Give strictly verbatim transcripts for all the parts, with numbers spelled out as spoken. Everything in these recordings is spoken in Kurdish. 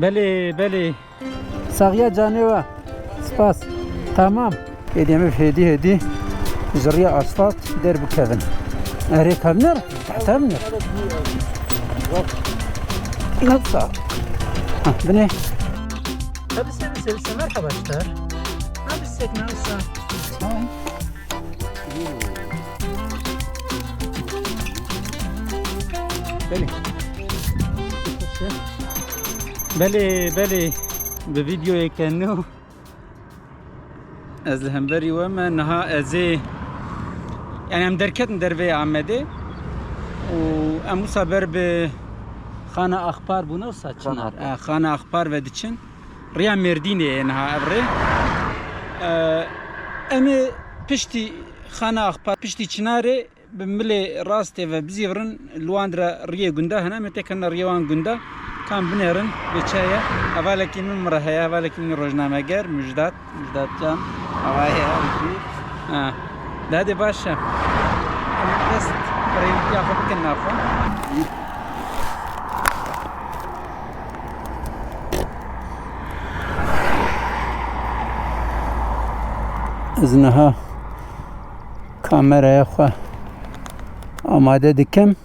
Belê, belê. Saxiya canê we. Spas. Tamam. Êdî em ê hêdî hêdî ji rêya asfalt derbikevin. Erê kevnir, tahta binir. Nasıl? Ha, binê. Tabii seve seve, merhaba işte. Abi sek nasıl? Tamam. Belê. Belê, belê. Bi vîdeoyeke nû. Ez li hemberî we me. Niha ez ê, yani em derketin derveyê Amedê û em wisa ber bi Xana Axpar bûne wisa Çinar. Axpar. E, Xana Axpar ve diçin. Riya Mêrdînê ye niha ev rê. E, em ê piştî Xana Axpar, piştî Çinarê bi milê rastê ve bizîvirin, li wan re riyê gunda hene, em ê têkevine riyê wan gunda, kan binêrin, bê çi heye. Hevalekî min min re heye, hevalekî min rojnameger, Mijdat, Mijdat Can, ava heye, wekî. Ha. De hadi baş e. Em dest rêwîtiya xwe bikin naxwe. Ez niha kameraya xwe amade dikim.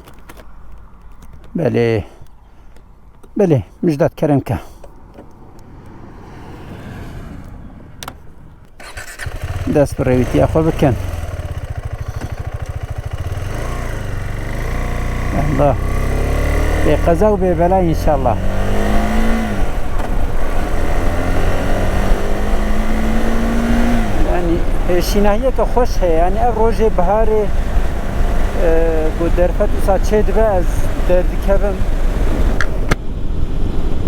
Belê. Belê, Mijdat kerem ke. Dest bi rêwîtiya xwe bikin. Allah. Bê qeza û bê bela înşallah. Yani, e, şînahiyeke xweş heye. Yani, ev rojê biharê, e, ku derfet wisa çêdibe, ez derdikevim.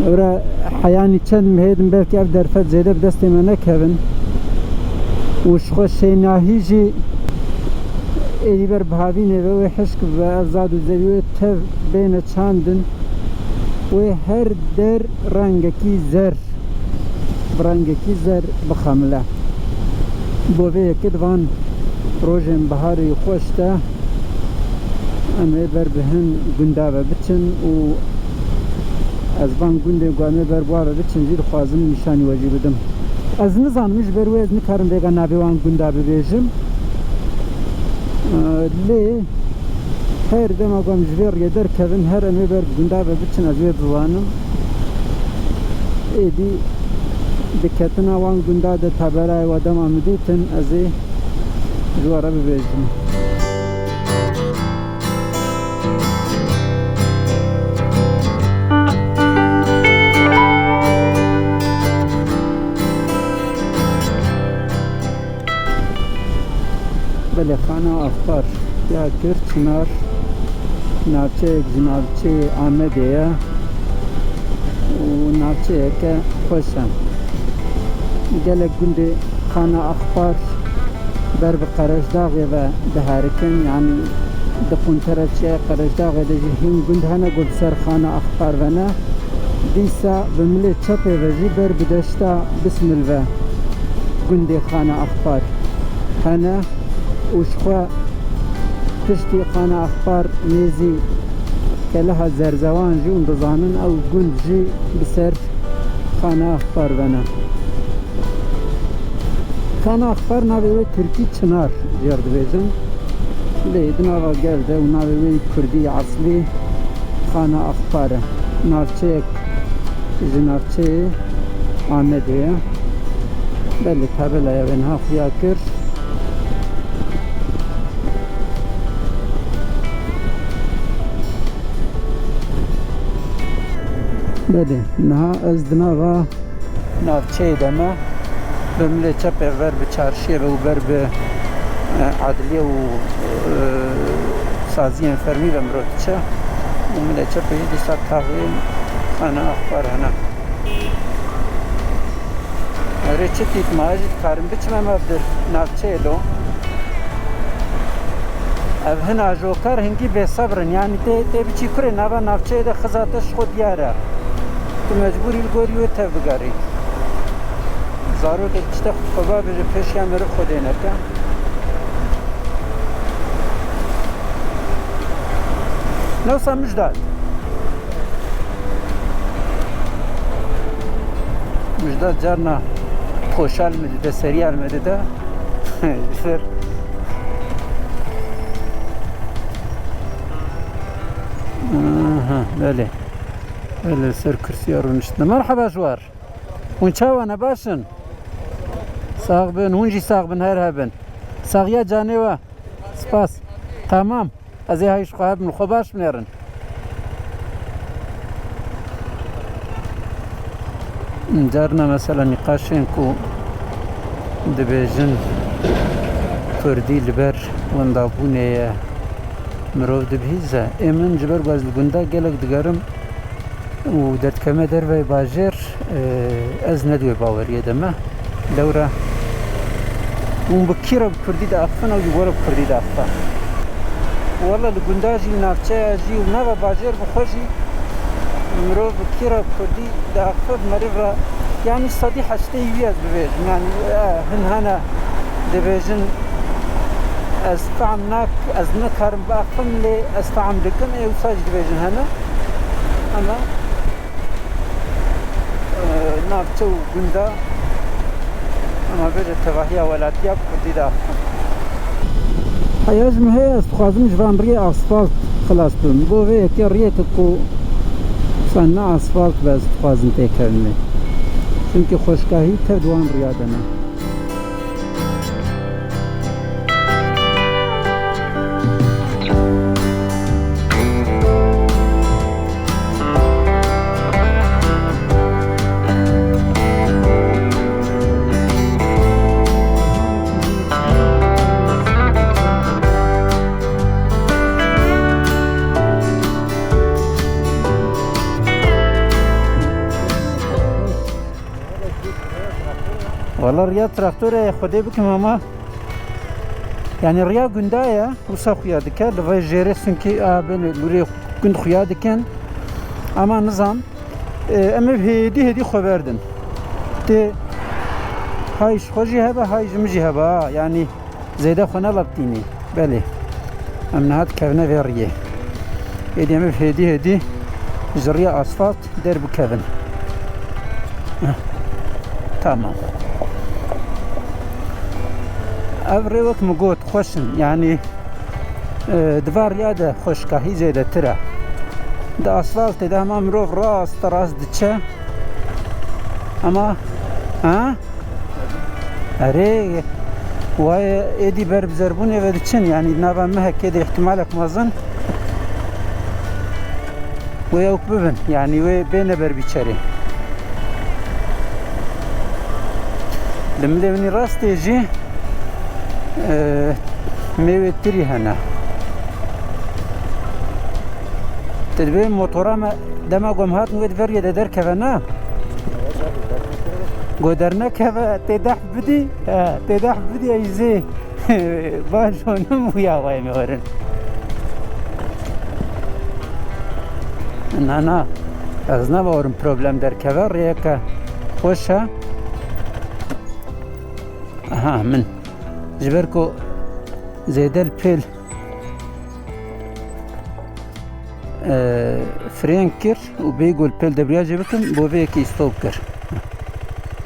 Ewra heyanî çend mehê din belkî ev derfet zêde bi destê me nekevin. Û ji xwe şênahî jî êdî ber bihavînê ve wê hişk bibe, ev zad û zevî wê tev bêne çandin. Wê her der rengekî zer, bi rengekî zer bixemile. Bo vê yekê di van rojên biharê xweş de em ê ber bi hin gunda ve biçin û ez van gundê ku em ê ber bi wa ve biçin jî dixwazim nîşanî we jî bidim. Ez nizanim, ji ber wê ez nikarim vêga navê wan gunda bibêjim. Lê her dema ku em ji vê riyê derkevin, her em ê ber gunda ve biçin, ez wê bizanim. Êdî di ketina wan gunda de tabelayê we dema min dîtin, ez ê ji we re bibêjim. Belê, Xana Axpar ya kir Çinar, navçeyek ji navçeyê Amedê ye û navçeyeke xweş e. Gelek gundê Xana Axpar ber bi Qereşdaxê ve diherikin, yanî di qunterefçeya Qereşdaxê de jî hîn gund hene ku bi ser Xana Axpar ve ne. Dîsa bi milê çepê ve jî ber bi deşta Bismil ve gundê Xana Axpar hene û ji xwe piştî Xana Axpar nêzî Keleha Zerzewan jî hûn dizanin ew gund jî bi ser Xana Axpar ve ne. Xana Axpar navê wê tirkî Çinar jêr dibêjin. Lê di nava gel de û navê wê kurdî eslî Xana Axpar e. Navçeyek ji navçeyê Amedê ye. Belê, tabelaya wê niha xuya kir. Belê, niha ez di nava navçeyê de me. Bi milê çepê ver bi çarşiyê ve û ber bi, e, edliye û, e, saziyên fermî ve mirov diçe. Û milê çepê jî dîsa taxê Xana Axpar hene. Erê çi tît ma, ez jî dikarim biçime me dir navçeyê do. Ev hin ajokar hingî bêsebr in, yanî tê, tê biçî kurê nava navçeyê de xiza te ji xwe diyar e. Tu mecbûr î li gorî wê tev bigerî. Zarokek tiştek xwe bavêje pêşiya meriv xwe dê neke. Ne wisa Mijdat? Mijda carna xoşal mi dide, seriyal mi dide. Ji ser. Aha, belê. Belê, ser kursiya rûniştine. Merhaba ji war. Hûn çawa ne, baş in? Sax bin, hûn jî sax bin, her hebin. Saxiya canê we. Spas. Tamam. Ez ê hay ji xwe hebim, li xwe baş binêrin. Carna mesela nîqaşên ku dibêjin kurdî li ber wendabûnê ye, mirov dibihîze. Ê min ji ber ku ez li gunda gelek digerim, û derdikevime derveyî bajêr, e, ez ne di wê baweriyê de me. Lewra hûn bi kî re bi kurdî diaxifin, ew jî we re bi kurdî diaxife. Wele li gunda jî, li navçeya jî û nava bajêr bi xwe jî mirov bi kî re bi kurdî diaxife, bi meriv re, yanî sedî heştê wî ez bibêjim. Yanî, e, hin hene dibêjin, ez fehm nak-, ez nikarim biaxifim, lê ez fehm dikim, ê wisa jî dibêjin hene. Ama, e, navçe û gunda, ama bêje tevahiya welatiya bi kurdî de. Heya ji min heye, ez dixwazim ji van riyê asfalt xilas bibim. Bo vê yekê riyeke ku sen ne asfalt be, ez dixwazim têkevim lê. Çimkî xweşkahî tev di wan riya de ne. Wala riya traktorê ye, Xwedê bikim ama. Yanî riya gunda ye, wisa xuya dike, li vê jêrê sinkî a bên lûrê gund xuya dikin. Ama nizam, e, em ê hêdî hêdî xwe berdin. Tê hay ji xwe jî hebe, hay ji min jî hebe, ha, yanî zêde xwe neleptînî. Belê. Em niha dikevine vê riyê. Êdî em ê hêdî hêdî ji riya asfalt derbikevin. Heh. Tamam. Ev rê wek min got xweş in. Yanî, e, di van riya de xweşkahî zêdetir e. Di asfaltê de hema mirov rast rast diçe. Ama, ha? Erê, wayê êdî ber bi zerbûnê ve diçin, yanî nava mehekê de îhtimalek mezin wê ewk bibin, yanî wê bêne ber bîçerê. Li milê winî rastê jî, e, mêwê tirî hene. Te dibê motora me dema ku em hatin wê di veriyê de derkeve, na? Go dernekeve, tê dehf bidî, he, tê dehf bidî, ey zê. Baş onim û ya wayê me werin. Na, na. Ez nebawerim problem derkeve, rêyeke xweş e. Aha, min. Ji ber ku zêde li pêl e, frên kir û bêyî ku li pêl debriyajê bikim, bo vê yekê stop kir.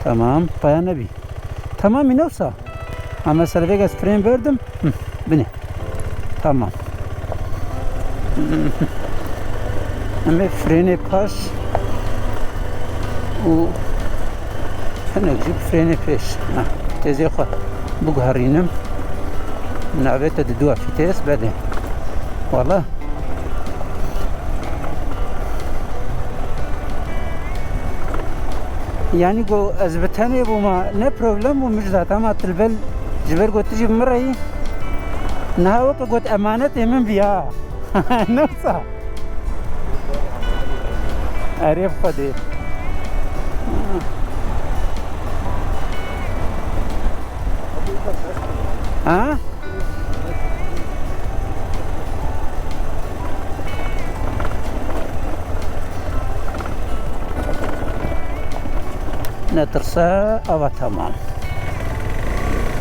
Tamam, paya nebî. Tamam, îne wisa. Ha, mesela vêga ez frên berdim. Hı, binê. Tamam. Em ê frênê paş û hinek jî bi frênê pêş. Ha, têzê xwe biguherînim. Navê te di dua fîtês bede. Wala. Yanî go ez bi tenê bûma, ne problem bû, Mijdat, ama tilbel ji ber go tu jî bi min re yî. Niha weke got emanetê min bî ha. Ne wisa? Erê bi Xwedê. Ha? Netirse, ava tamam.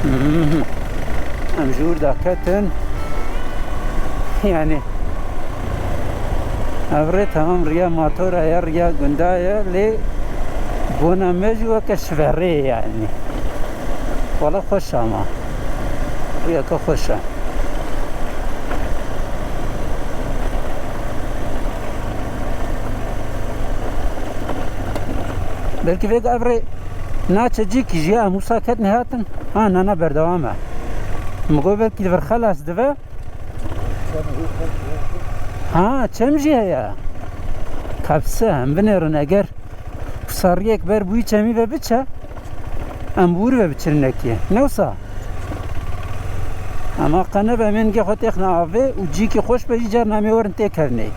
Mhm. Em ji wir daketin. Yani, ev rê tamam, riya matora ye, riya gunda ye, lê Bona me jî weke şiverê ye yanî. Wala xweş e ama. Riyeke xweş e. Belkî vêga ev rê naçe cîkî jî ya em wisa ketine hatin. Ha, nana berdewam e. Min got belkî li vir xelas dibe. Ha, çem jî heye. Kapse, em binêrin, eger sariyek ber bi wî çemî ve biçe, em bi wir ve biçin nekê. Ne wisa? Ama qe nebe em ê nigê xwe têxine avê û cîkî xweş be jî carna em ê werin têkevnê.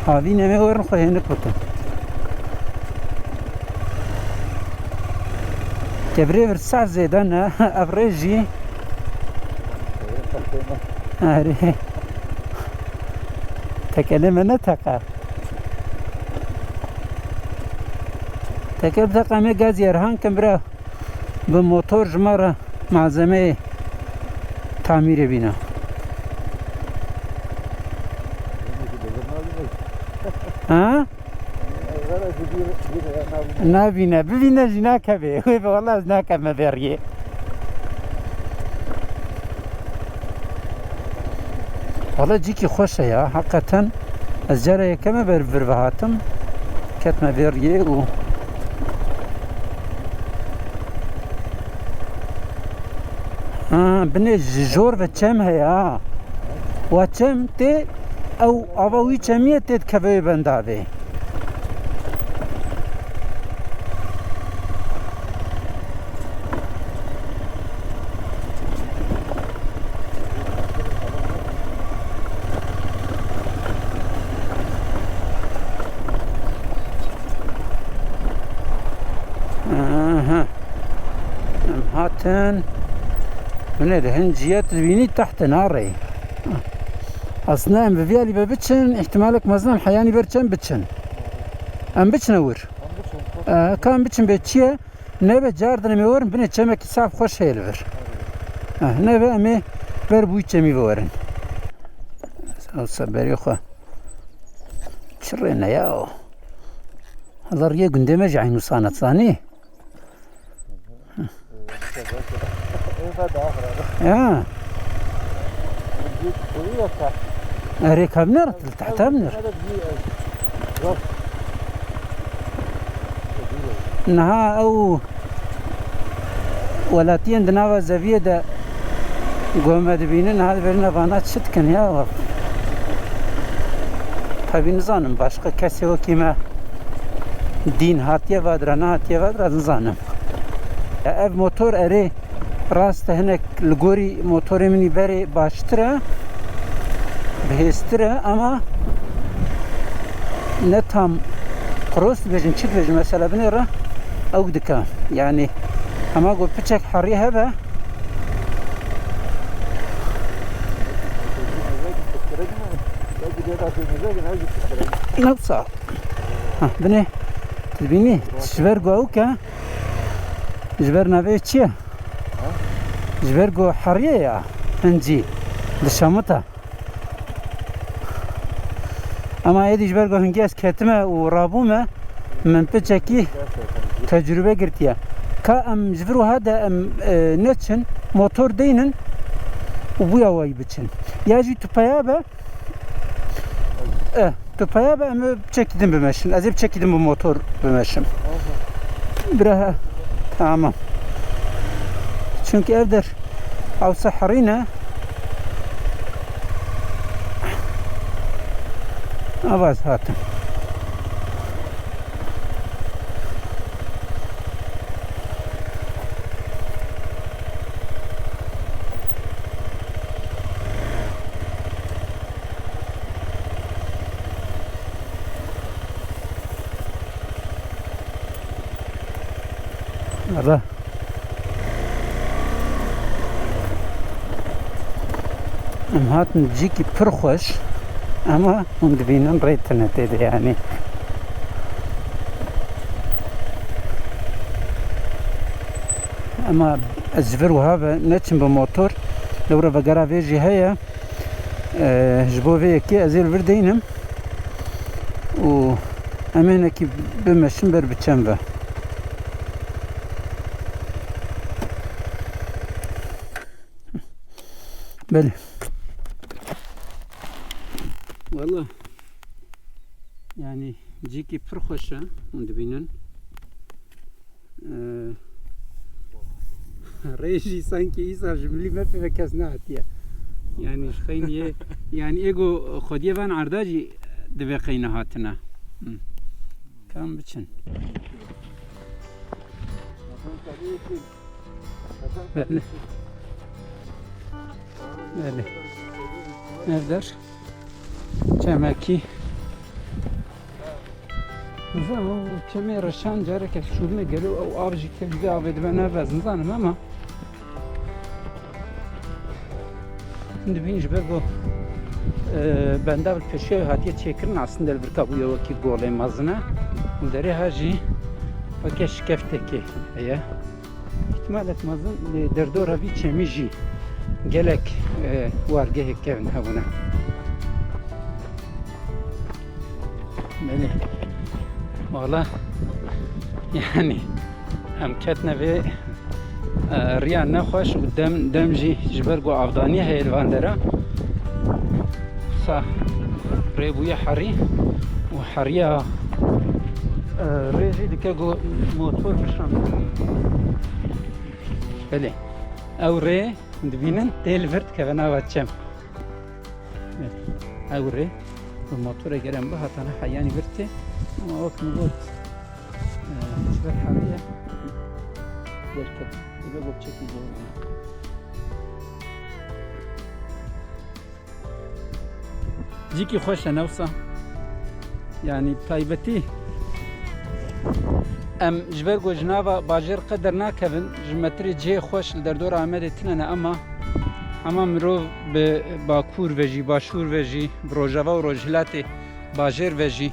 Havîn em ê werin xwe hênik bikin. Kevirê vir sar zêde ne, ev rê jî. Erê. Tekelê me ne teqe. Tekel bi teqe me gaz yerhan kim bira. Bi motor ji me re malzemeyê tamîrê bîne. Ha? Nabîne, bibîne jî nakeve. Wê be wala ez nakeve vê riyê. Wala cîkî xweş e ya, heqeten. Ez cara yekem e ber vir ve hatim. Ketme vê riyê û Ha, binê ji jor ve çem heye ha. Wa çem tê ew ava wî çemiyê tê dikeve wê bendavê. Aha. Em hatin. Hûn ê di hin ciya tu dibînî tehte narê. Aslında em bi vî alî ve biçin, îhtimalek mezin em heyanî ber çem biçin. Em biçine wir. Em biçin, E, ka em biçin bê çi ye? Nebe cardin em ê werin binê çemekî saf xweş heye li vir. E, nebe em ê ber bi wî çemî ve werin. Ew seberê xwe. Çi rê ne ya o? Hala riyê gundê me jî eynû sanet zanî. Ya. Erê kevnir, li tehta binir. Niha ew welatiyên di nava zeviyê de ku me dibînin, niha dibêrine vana çi dikin ya? Tabii nizanim, başqa kesê wekî me dîn hatiye vadira, nehatiye vadira, nizanim. Ya ev motor erê rast e, hinek li gorî motorê min î berê baştir e, bihêztir e, ama ne tam cross dibêjin, çi dibêjin, mesela binêre ew dike. Yani hema ku piçek herî hebe, ne wisa. Ha, binê, tu dibînî, ji ber ku ew ke, ji ber navê çi ye? Ji ber ku heriye ya, hincî, dişemita. Ama êdî ji ber ku hingî ez ketime û rabûme, min piçekî tecrûbe girtiye. Ka em ji vir wiha de em, e, neçin, motor deynin û bûya wayî biçin. Ya jî tu peya be, Eh, tu peya be, em ê çekî din bimeşin. Ez ê çekî din bi motor bimeşim. Bira he. Tamam. Çünkü ev der awsa herî ne. Avaz hatim. Ara. Em hatin cîkî pir xweş, ama hûn dibînin rê tune tê de, yanî. Ama ez ji vir wiha ve neçim bi motor, lewre vegera vê jî heye. Ee, ji bo vê yekê ez ê li vir deynim û em ê hinekî bimeşin ber bi çem ve. Belê. Wala, yani, cîkî pir xweş e, hûn dibînin. Ee, rê jî sankî îsa ji milî me pê ve kes nehatiye. Yani, ji xeyniyê, yani, ê ku xwediyê van erda jî divê qey nehatine. Hı. Kam biçin. Belê. Belê. Ev der çemekî. Nizam, o çemê reşan careke şûrine gelo, ew av jî kevî vê avê dibe ne bez nizanim ama Dibîn ji ber ku, e, benda bi pêşiya wê hatiye çêkirin, aslinde li vir ka bûye wekî golê mezin e û derê ha jî weke şikeftekê heye. Îhtimalek mezin li derdora vî çemî jî gelek, e, wargehê kevin hebûne. Belê. Wala, yani, em ketine vê, e, riya nexweş û dem, dem jî ji ber ku avdanî heye li van dera. Sa rê bûye herî û heriya, e, rê jî dike ku motor bişand. Belê. Ew rê dibînin tê li vir dikeve nava çem. Ew rê bi motorê gere em bihatane heyanî vir tê. Ama wek min got, e, ji ber heriye derket. Dibe got çekî zor bû. Cîkî xweş e, ne wisa? Yani taybetî em ji ber ku ji nava bajêr qe dernakevin, ji metirê cihê xweş li derdora Amedê tune ne, ama hema mirov bi bakur ve jî, başûr ve jî, bi rojava û rojhilatê bajêr ve jî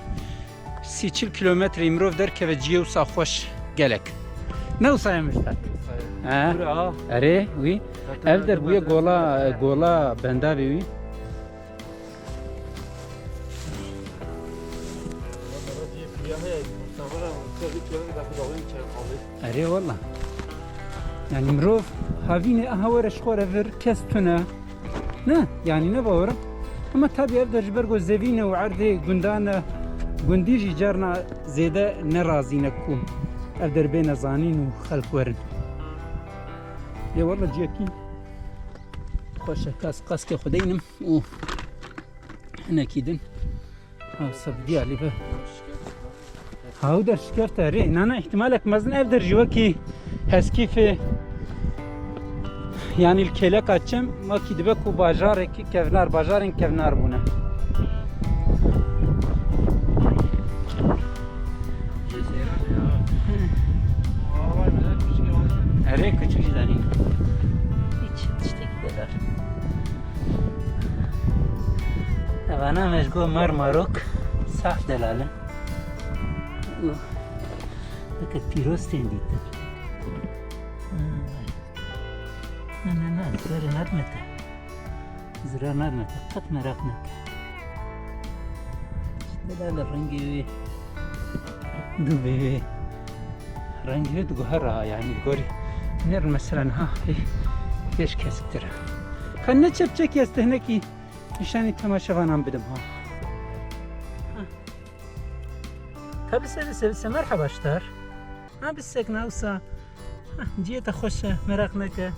sî çil kîlometreyî mirov derkeve cihê wisa xweş gelek. Ne wisa ye Mîrsad? He? Erê, wî. Ev der bûye gola, gola bendavê wî. Erê wala. Yani mirov havînê aha were ji xwe re vir, kes tune. Ne, yani ne bawer im. Ama tabii ev der ji ber ku zevîn e û erdê gundan e, gundî jî carna zêde ne razî ne ku ev der bêne zanîn û xelk werin. Lê wala ciyekî xweş e, kas, kaskê xwe deynim û hinekî din. Ha, sebdî alî be. Ha, ew der şikefte rê. Nana, îhtimalek mezin ev der jî wekî heskîfê, yanî li kêleka çem, wekî dibe ku bajarekî kevnar, bajarên kevnar bûne. Erê küçük jî danî. Hiç tiştekî delar. Evana me ji go Marmarok saf delalin. Weke pîroz tên dîtin. Na, na, na, zerê nadmete. Zira nadmete, qet meraq neke. Delal rengê wê, dûvê wê. Rengê wê diguhere ha, yani gorî. Nêr mesela niha, hey, pêş kesiktir e. Ka ne çepçekî ez tehnekî nîşanî temaşevanan bidim ha. Ha. Ka bise, bise, bise, merhaba ji te re. Ha, bisek na wisa. Ha, cihê te xweş e, meraq neke.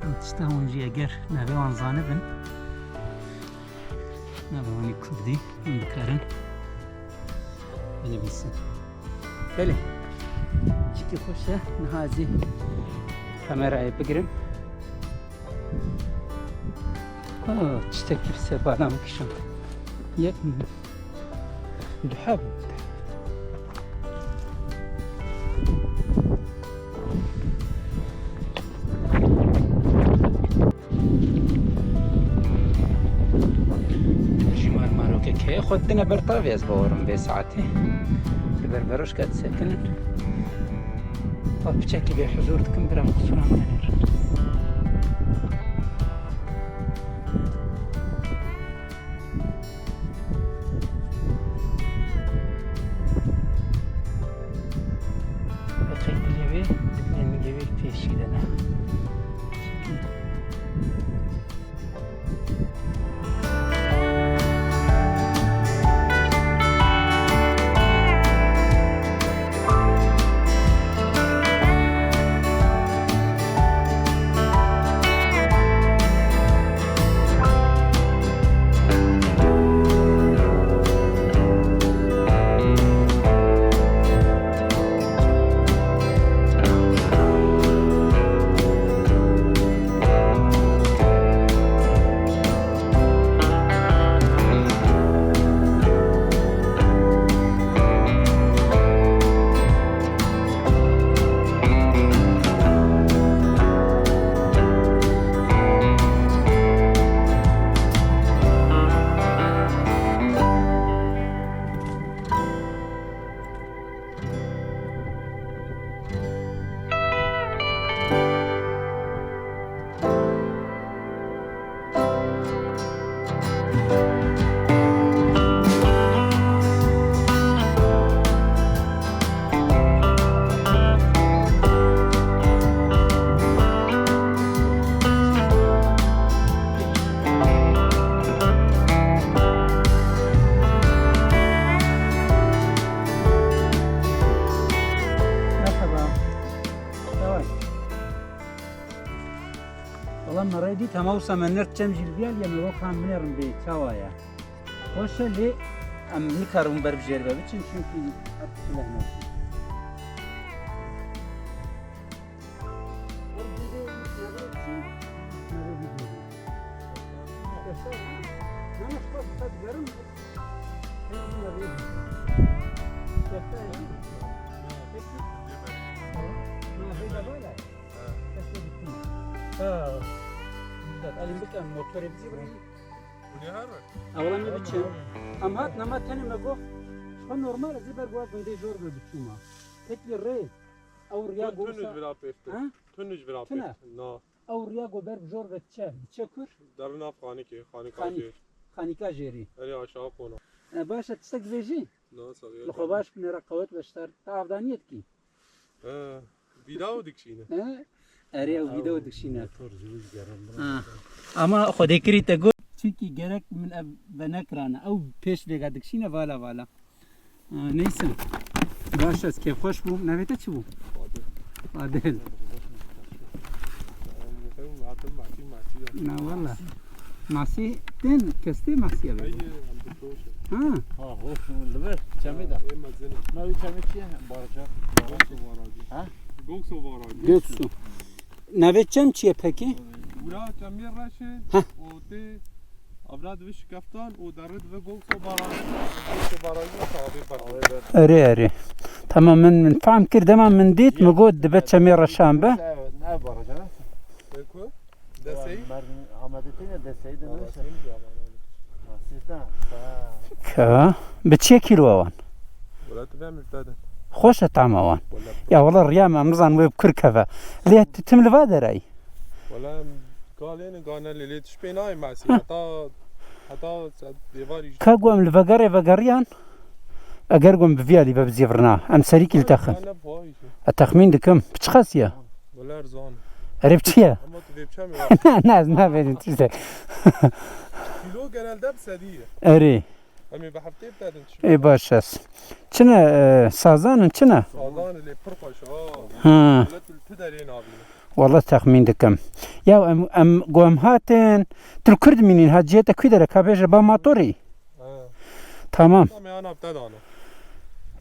Em tişta hûn jî eger navê wan zanibin, navê wan ê kurdî hûn dikarin binivîsin. Belê. Cîkî xweş e. Niha ez ê kamerayê bigirim. Ha, tiştekî li ser bala min kişand. Yek min. Duha bû. Ji Marmarokê keye Tine ber tavê ez bawerim vê saetê. Li ber beroşka disekinin. Ev piçekî bê huzur dikim, bira min qisûran binêrin. Qey dilê wê, dilê min ê wê pêşî de ne. Merhaba. Yavaş. Wala me rê dît, hema wisa me nêrt çem jî li vîya, lê me got ka em binêrin bê çawa ye. Xweş e, lê em nikarin ber bi jêr ve biçin, çimkî ev çile ne. Ha. Elî bikin, motorê bizi burayı. Hûn ê herin? Ewla me biçin. Em hat nema tenê me got, xwe normal ez ê ber bi wa gundê jor ve biçûma. Pekî rê, ew riya Tun, tun gosa. Ji vira pêştir. Ha? Tun ji vira Tune. Pêştir. Na. Ew riya go ber bi jor ve diçe. Diçe kur? Der nav xanikê, xanika Xanik. Jêr. Xanika jêrî. Erê aşağı kona. E, baş e, tiştek dibêjî? Na, sağ ol. Li xwe baş binêre qewet beşdar. Te avdaniyê dikî? He, vîdeo dikişîne. He? Erê, ew vîdeo dikişîne. Motor zû digerin. Ha. Ama Xwedê kirî te got, çimkî gerek min ev venekirane. Ew pêş vêga dikişîne vala vala. Ha, neyse. Baş e, ez kêfxweş bûm. Navê te çi bû? Fadil. Fadil. Na wala. Masî tên, kes tê masî ya bê. Ha. Ha, hoş mu, li vir çemê de. Ê mezin e. Navê çemê çi ye? Barca. Gokso Barajı. Ha? Gokso Barajı. Gokso. Navê çem çi ye pekî? Wira çemê reş e. Ha. O tê avra dibe şikeftan û derê dibe Gokso Barajı. Gokso Barajı tabi ber. Erê, erê. Tamam, min, min fehm kir, dema min dît, min got dibe çemê reşan be. Ne, ne barajı, ne? Peki. Deseyî? Merdin Amedê têne deseyî de ne? Ka, bi çi kîlo wan? Wala tu vê miftaden. Xweş e tama wan. Wala. Ya wala riya me, em nizan wê bi kur keve. Lê tu tim li va derayî. Wala em galê ne gane lê, lê tu şpê nayê mesî. Heta, heta se dêvarî. Ka guem li vegerê vegeriyan. Eger guem bi vî alî ve bizîvirna. Em serî kî li texin. Gane bi xwe. E, texmîn dikim. Bi çi qas ye? Wala erzan. Erê bi çi ye? Ama tu vê bi çemê wa. Ne, ne, ez navêjim tiştek. Kîlo genelde bi sedî ye. Erê. Em ê bi heftê bidedin çi? Ê baş e. Çi ne, e, sazan in, çi ne? Sazan in, lê pir xweş, ha. Ha. Wala tu li tu derê nabîne. Wala texmîn dikim. Ya em, em, ku em hatin, tu li kur dimînîn, ha cihê te kû dere, ka bêje ba matorî? Ha. Tamam. Tamam, ya nabte dano.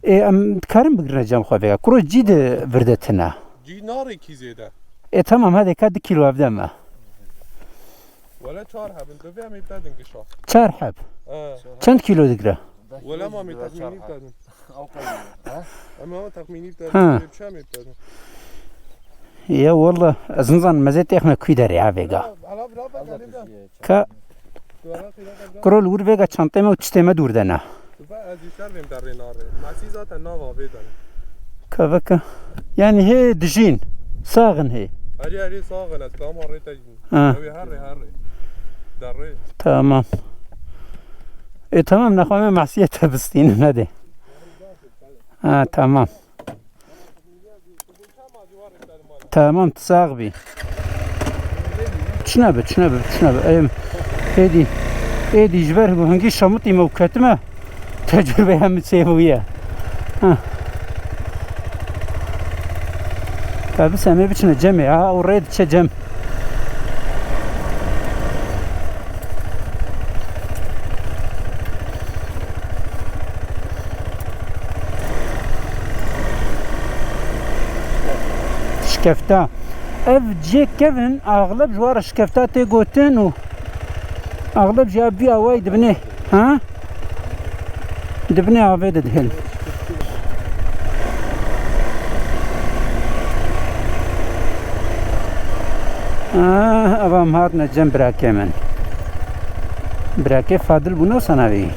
Ê, em dikarin bigirine cem xwe vêga. Kuro cî di vir de tine. Cî narêkî zêde. Ê, tamam, hadi ka du kîlo evde me. Wele çar hebin, tu vê em ê bidedin gişa. Çar heb? He. Çend kîlo digre? Wele ma me texmînî bidedin. Em ama texmînî bidedin. Ha. Ê, çi em ê bidedin? Ya wallah, ez nizanim, ez ê têxme kû derê ha vêga. Ya, hala bira bak, elê bira. Ka Kuro li wir vêga çantê me û tiştê me dûr de ne. Tu be ez jî ser vêm derê narê. Mesî zaten nava vê de ne. Keveke. Yani hê dijîn. Saxin hê. Herî herî saxin ez, tamam rê te jî. Ha. Ew ê herê herê. Derê. Tamam. E tamam, nexwe me mesiyê te bistînin hadi. Ha tamam. Tamam, tu sax bî. Çi nebe, çi nebe, çi nebe. Em, êdî, êdî ji ber hingî şamitî me û ketime, tecrûbeya min çêbûye. Ha. Ka bis em ê biçine cemê, ha, û rê diçe cem. Şikefta. Ev cihê kevin, axleb ji wan re şikefta tê gotin û axleb jî ya vî awayî dibinê. Ha? Dibinê avê de dihêlin. Ah, eva em hatine cem birakê min. Birakê Fadil bû, ne wisa navê wî?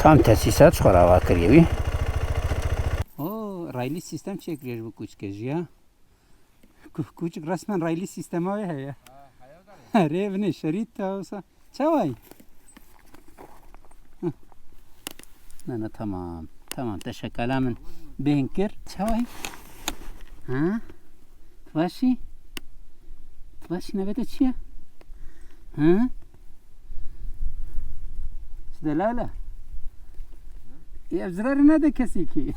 Tam tesîsat ji xwe re ava kiriye wî. O, raylı sistem çekiliyor bu küçük ya. Ku-, küçük resmen raylı sistema ve heye. Rê binê şerît te wisa. Çaway? Hı. Na, na, tamam. Tamam, te şekala min bêhn kir. Çaway? Ha? Tu başî? Tu başî, navê te çi ye? Ha? Çi delal e? Ê, ev zirarê nade kesî kî.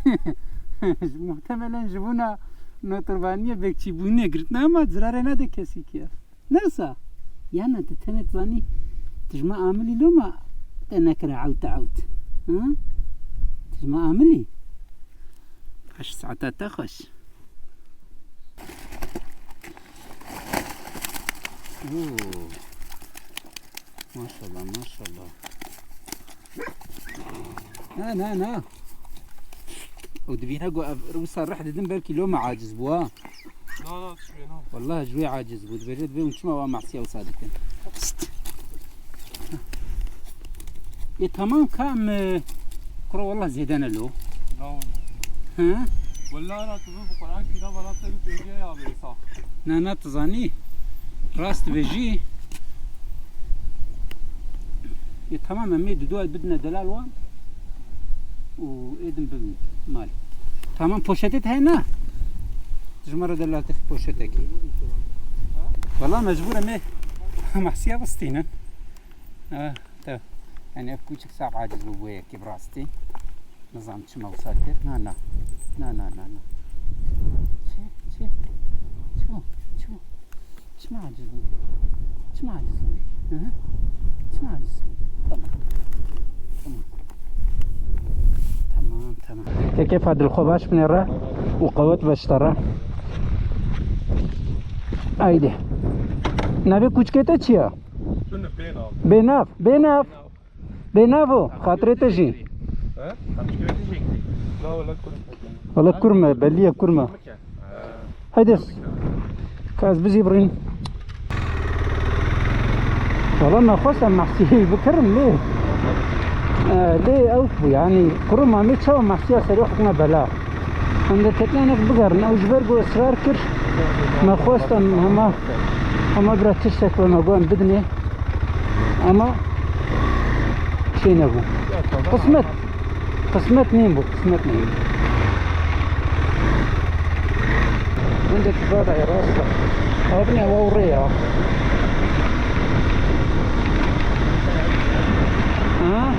Muhtemelen ji bona notervaniyê bekçîbûnê girtine ama zirarê nade kesî kî. Neyse. Yana tu tenê zanî, tu ji me amilî loma te nekire ewt ewt. Ha? Tu ji me amilî. Baş, saeta te xweş. Oo. Maşallah, maşallah. Na, na, na. Û dibîne ku ev wisa rih didin belkî loma aciz bû ha. Na, na, tiştê na. Wallahî ji wê aciz bû. Dibêje dibê hûn çima wa masiya wisa dikin. Pişt. Ê, tamam ka em, e, kuro wallah zêde ne lo. Na, wallah. He? Wallah, na, tu bi Quran kî na, bana te bi pênce ya be sa. Na, na, tu zanî. Rast dibêjî. Ê, tamam, em ê didu bidine delal wan. Û êdin bibin mal. Tamam, poşetê te heye na? Ji me re delal te poşetekî. Wala mecbûr em ê masiya bistînin. Ha, te, yani ev kûçik saf aciz bû, bû yekî bi rastî. Nizam çima wisa kir? Na, na. Na, na, na, na. Çi? Çi? Çi bu? Çi bu? Çima aciz bû? Çima aciz bû? Hı hı. Çima aciz bû? Tamam. Tamam. Tamam, tamam. Keke Fadil, xwe baş binêre û qewet veştara. Haydi. Navê kûçikê te çi ye? Bênav. Bênav. Bênav. Bênav o, xatirê te jî. He? Na, wele kur. Wele kur me, belliye kur me. He. Heydi. Ka ez bizî birîn. Wele me xwest em mehsiyê bikirin lê. E, lê ew bû, yani, kuro mamê çawa mehsiya serê xwe kine bela. Em dê tepyanek bigerin. Ew ji ber ku israr kir, me xwest em hema, hema bira tiştek be me got em bidinê. Ama şey nebû. Qismet. Qismet nîn bû, qismet nîn. Hindek zada ye, rast e. Abine ew rê ya. Ha?